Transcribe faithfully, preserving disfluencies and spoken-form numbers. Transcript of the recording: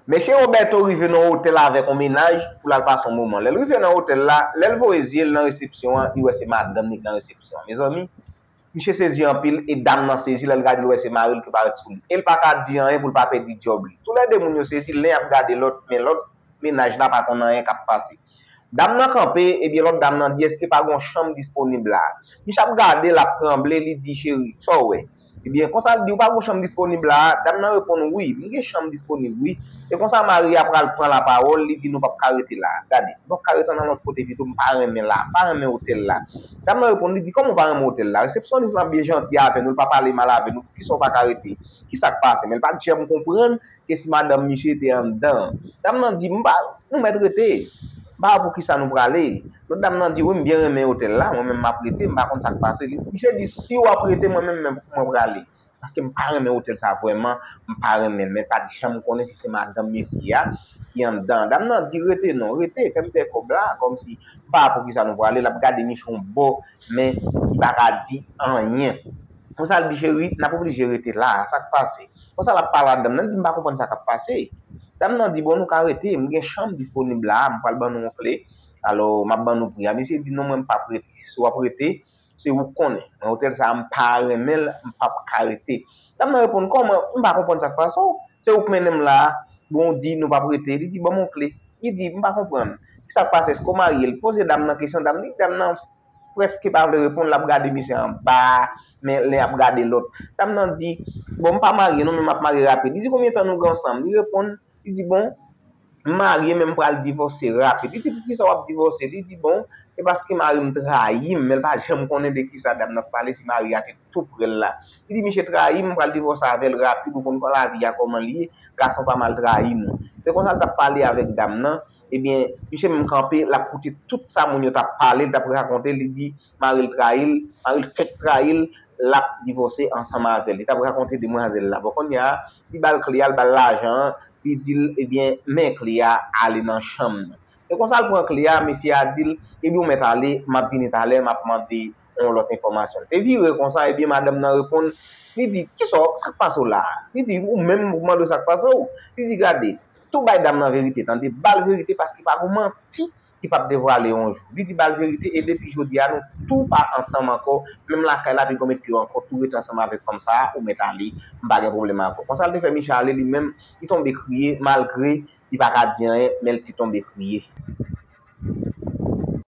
Mesye Roberto rive nan otèl avèk yon mennaj pou l al pase yon moman. Lè l rive nan otèl la, lè l voye zye l nan resepsyon an, li wè se madanm li k nan resepsyon an. Mezanmi, misye sezi anpil e dam nan sezi lè l gade l wè se mari l ki parèt sou li. E l pa ka di anyen pou l pa pèdi djòb li. Toulède moun yo sezi, len ap gade lòt, men lòt mennaj la pa konn anyen k ap pase. Dam nan kanpe, ebyen lòt dam nan di, èske pa gen yon chanm disponib la? Misye ap gade l, ap tranble, li di, cheri, sa w wè? Ebyen, konsa l di, ou pa gen yon chanm disponib la? Dam nan reponn, wi, m gen chanm disponib, wi. E konsa mari a pral pran lapawòl, li di, nou p ap ka rete la. Gade, nou p ap ka rete nan lòt kote pito, m pa renmen la, m pa renmen otèl la. Dam nan reponn, li di, kòman w pa renmen otèl la? Resepsyonis lan byen janti avè nou, l pa pale mal avè nou, poukisa w pa ka rete? Kisa k pase? Men l pa t janm konprann ke si madanm misye te anndan. Dam nan di, m pa, nou mèt rete. M pa wè poukisa nou prale. Lòt dam nan di, wi, m byen renmen otèl la, mwen menm m ap rete, m pa konn sa k pase. Li, misye di, si w ap rete, mwen menm, menm mwen prale. Paske m pa renmen otèl sa vrèman, m pa renmen l, men pa t janm konnen si se madanm mesye a ki anndan. Dam nan di, rete non, rete, fè m pè kòb la, kòmsi, m pa wè poukisa nou prale, l ap gade misye yon bò, men li pa ka di anyen. Konsa l di, cheri, n ap oblije rete la, sa k pase? Konsa l ap pale ak dam nan, li di, m pa konprann sa k ap pase. Dam nan di, bon, nou ka rete, m gen chanm disponib la, m pral ban nou yon kle. Alò, m ap ban nou pri a. Mesye di, non, mwen, m p ap rete. Si w ap rete, se ou k konnen. Mwen, otèl sa a, m pa renmen l, m p ap ka rete. Dam nan reponn, kòman? M pa konprann sa k pase w. Se ou k mennen m la a. Bon, w di, nou p ap rete. Li di, ban m yon kle. Li di, m pa konprann. Kisa k pase? Èske w marye? L poze dam nan kesyon, dam, li, dam nan prèske pa vle reponn, l ap gade misye anba, men len ap gade lòt. Dam nan di, bon, m pa marye non, men m ap marye rapid. Li di, konbyen tan nou gen ansanm? Li reponn, li di, bon, m marye, men m pral divòse rapid. Li di, poukisa w ap divòse? Li di, bon, e paske mari m trayi m, men l pa janm konnen de kisa dam nan ap pale, si mari a te tou pre l la. Li di, misye trayi m, m pral divòse avè l rapid, ou konn lavi a kòman l ye, gason pa mal trayi nou. Se konsa l t ap pale avèk dam nan, ebyen, misye menm kanpe, l ap koute tout sa moun yo t ap pale, l t ap rakonte, li di mari l trayi l, mari l fèk trayi l, l ap divòse ansanm avè l. Li t ap rakonte demwazèl la. Bon, kounye a, li ba l kle a, l ba l lajan an, li di l, ebyen, men kle a, ale nan chanm nan. Se konsa l pran kle a, mesye a di l, ebyen, ou mèt ale, m ap vini talè, m ap mande yon lòt enfòmasyon. Li te vire konsa, ebyen, madanm nan reponn, li di, kisa, sa k pase w la a? Li di, ou menm, ou mande w sa k pase w? Li di, gade, tou bay dam nan verite, tande, ba l verite paske pa gen manti ki p ap devwale yon jou. Li di ba l verite e depi jodi a nou tou pa ansanm ankò, menm lakay la pi gon met pye w ankò, tou rete ansanm avèk fanm sa a, ou mèt ale, m pa gen pwoblèm avè w. Konsa l te fè misye ale li menm, li tonbe kriye, malgre li pa ka di anyen, men l te tonbe kriye.